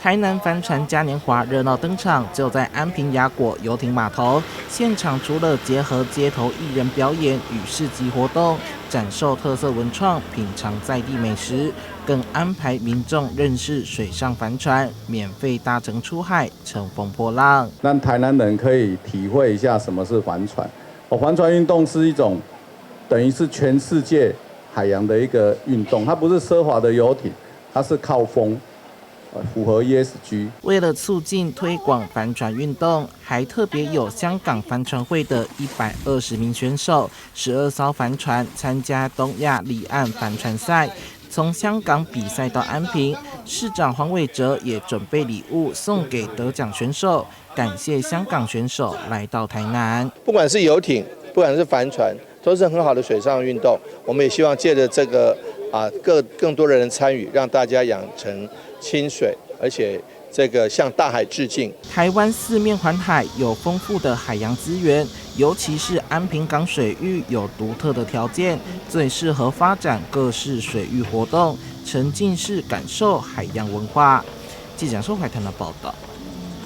台南帆船嘉年華熱鬧登場，就在安平雅果遊艇碼頭現場。除了結合街頭藝人表演與市集活動，展售特色文創，品嘗在地美食，更安排民眾認識水上帆船，免費搭乘出海，乘風破浪。讓台南人可以體會一下什麼是帆船。哦，帆船運動是一種等於是全世界海洋的一個運動，它不是奢華的遊艇，它是靠風。符合 ESG。為了促進推廣帆船運動，還特別有香港帆船會的120名選手，12艘帆船參加東亞離岸帆船賽，從香港比賽到安平。市長黃偉哲也準備禮物送給得獎選手，感謝香港選手來到台南。不管是遊艇，不管是帆船，都是很好的水上運動。我們也希望借着這個啊，更多的人參與，讓大家養成親水，而且這個向大海致敬。台灣四面環海，有豐富的海洋資源，尤其是安平港水域有獨特的條件，最適合發展各式水域活動，沉浸式感受海洋文化。記者蘇懷騰的報道。